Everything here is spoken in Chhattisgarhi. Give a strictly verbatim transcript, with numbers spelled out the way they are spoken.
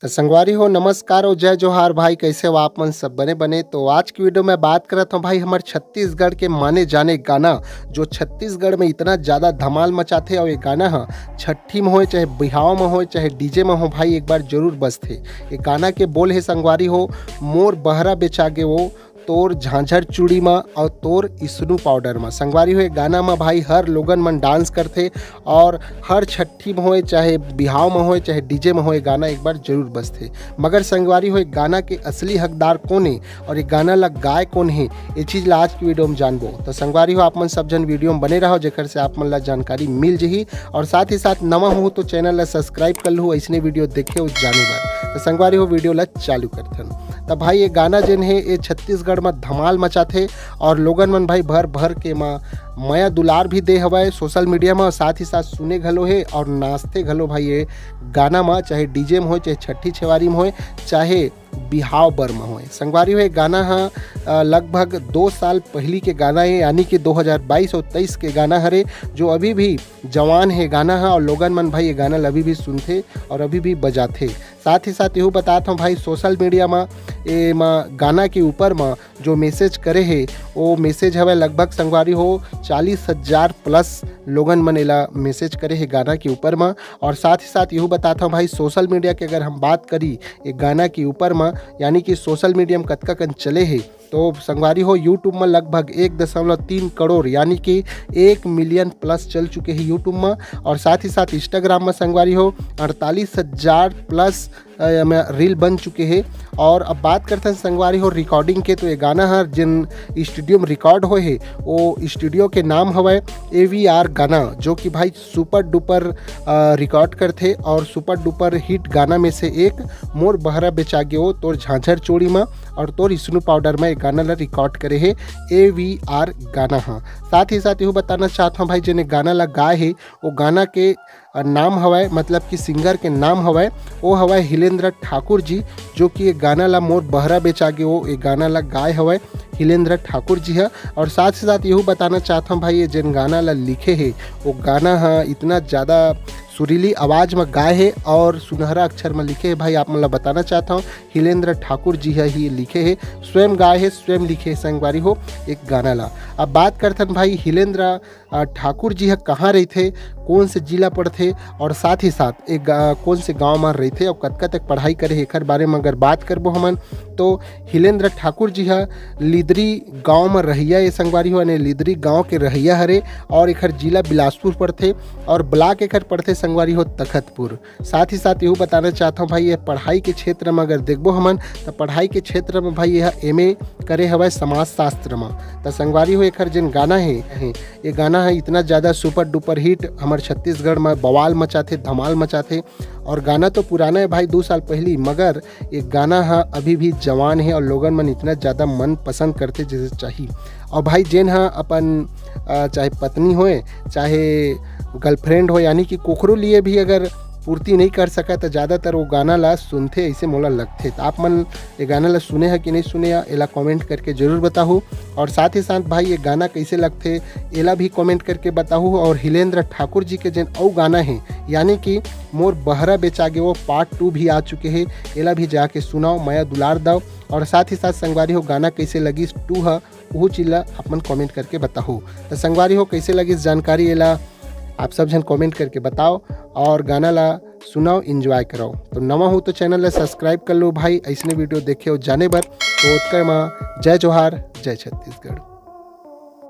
तो संगवारी हो, नमस्कार और जय जोहार भाई। कैसे हो आप मन? सब बने बने। तो आज की वीडियो में बात करत हूँ भाई, हमर छत्तीसगढ़ के माने जाने गाना, जो छत्तीसगढ़ में इतना ज़्यादा धमाल मचाथे, और ये गाना ह छट्ठी में होए, चाहे बिहाव में होए, चाहे डीजे में हो भाई, एक बार जरूर बजथे। ये गाना के बोल है संगवारी हो, मोर बहरा बेचागे वो, तोर झांझर चूड़ी मा और तोर स्नो पाउडर मा। संगवारी हो, ये गाना मा भाई हर लोगन मन डांस करथे, और हर छट्ठी में होए, चाहे बिहाव में होए, चाहे डीजे में होए, गाना एक बार जरूर बजथे। मगर संगवारी हो, ये गाना के असली हकदार कौन है और ये गाना ला गाय कौन है, ये चीज ला आज की वीडियो में जानबो। तो संगवारी हो, आप मन सब जन वीडियो में बने रहो, जेकर से आप मन ला जानकारी मिल जही। और साथ ही साथ नवा हो तो चैनल ला सब्सक्राइब कर लू, ऐसने वीडियो देखे और जाने बर। तो संगवारी हो, वीडियो ला चालू करथन। तब भाई, ये गाना जेन है, ये छत्तीसगढ़ में धमाल मचाथे, और लोगन मन भाई भर भर के मा मया दुलार भी दे हवय सोशल मीडिया में, साथ ही साथ सुने घलो है और नाचथे घलो भाई ये गाना में, चाहे डीजे में होए, चाहे छट्ठी छेवारी में होए, चाहे बिहाव बर में होए। संगवारी हो, ये गाना ह, अ, लगभग दो साल पहली के गाना है, यानी कि दो हज़ार बाईस और तेईस के गाना हरे, जो अभी भी जवान है गाना ह, और लोगन मन भाई ये गाना ल अभी भी सुनथे और अभी भी बजाथे। साथ ही साथ यहू बतात हूँ भाई, सोशल मीडिया मा ए मा गाना के ऊपर मा जो मैसेज करे हे, वो मैसेज हवय लगभग संगवारी हो चालीस हज़ार प्लस लोगन मन एला मैसेज करे हे गाना के ऊपर मा। और साथ ही साथ यहू बतात हूँ भाई, सोशल मीडिया के अगर हम बात करी ये गाना के ऊपर मा, यानी कि सोशल मीडिया में कतका कन चले हे, तो संगवारी हो, YouTube में लगभग एक दशमलव तीन करोड़, यानी कि एक मिलियन प्लस चल चुके हैं YouTube में। और साथ ही साथ Instagram में संगवारी हो, अड़तालीस हज़ार प्लस, अ, में रील बन चुके हैं। और अब बात करते हैं संगवारी हो रिकॉर्डिंग के, तो ये गाना है जिन स्टूडियो में रिकॉर्ड होए है, वो स्टूडियो के नाम हवय AVR गाना, जो कि भाई सुपर डुपर, अ, रिकॉर्ड करथे और सुपर डुपर हिट गाना में से एक मोर बहरा बेचागे ओ तोर झांझर चूड़ी मा और तोर स्नो पाउडर में एक गाना ला रिकॉर्ड करे हे AVR गाना ह। साथ ही साथ यहू बताना चाहत हूँ भाई, जेने गाना ला गाए हे, वो गाना के, अ, नाम हवय, मतलब कि सिंगर के नाम हवय, वो हवय हिलेंद्र ठाकुर जी, जो कि ये गाना ला मोर बहरा बेचागे ओ, ये गाना ला गाए हवय हिलेंद्र ठाकुर जी ह। और साथ ही साथ यहू बताना चाहत हूँ भाई, ये जेन गाना ला लिखे हे, वो गाना ह इतना ज़्यादा सुरीली आवाज़ में गाए हे और सुनहरा अक्षर में लिखे हे भाई, आप मन ला बताना चाहत हूँ, हिलेंद्र ठाकुर जी ह ही लिखे हे, स्वयं गाए हे, स्वयं लिखे हे संगवारी हो एक गाना ला। अब बात करथन भाई हिलेंद्र, अ, ठाकुर जी ह कहाँ रहिथे, कौन से जिला पड़थे और साथ ही साथ एक गा-, कौन से गांव में रहिथे और कतका तक पढ़ाई करे हे, एकर बारे में अगर बात करबो हमन, तो हिलेंद्र ठाकुर जी ह लिदरी गांव में रहइया ए संगवारी हो, यानी लिदरी गांव के रहइया हरे, और एखर जिला बिलासपुर पड़थे और ब्लॉक एखर पड़थे संगवारी हो तखतपुर। साथ ही साथ यहू बताना चाहत हूँ भाई, ये पढ़ाई के क्षेत्र में अगर देखबो हमन, तो पढ़ाई के क्षेत्र में भाई यह MA करे हवय समाज शास्त्र में। तो संगवारी हो, एखर जेन गाना है, ये गाना है इतना ज़्यादा सुपर डुपर हिट, हमर छत्तीसगढ़ में बवाल मचाथे, धमाल मचाथे। और गाना तो पुराना है भाई, दो साल पहली, मगर ये गाना ह अभी भी जवान है और लोगन मन इतना ज़्यादा मन पसंद करथे जैसे चाही। और भाई जेन ह अपन, अ, चाहे पत्नी होए, चाहे गर्लफ्रेंड हो, यानी कि कोखरो लिए भी अगर पूर्ति नहीं कर सका, तो ज़्यादातर वो गाना ला सुनथे, ऐसे मोला लगथे। तो आप मन ये गाना ला सुने ह कि नहीं सुने ह, एला कमेंट करके जरूर बताहू। और साथ ही साथ भाई, ये गाना कैसे लगथे, एला भी कमेंट करके बताहू। और हिलेंद्र ठाकुर जी के जेन अउ गाना है, यानी कि मोर बहरा बेचागे वो पार्ट टू भी आ चुके हैं, एला भी जाके सुनाओ, मया दुलार दाओ। और साथ ही साथ संगवारी हो, गाना कैसे लगिस टू ह, उहू चीज ला आप मन कमेंट करके बताहू। तो संगवारी हो, कैसे लगिस जानकारी, एला आप सब झन कमेंट करके बताओ और गाना ला सुनाओ, एंजॉय कराओ। तो नवा हो तो चैनल ला सब्सक्राइब कर लो भाई, ऐसने वीडियो देखे हो जाने बर। तो ओतका मा जय जोहार, जय छत्तीसगढ़।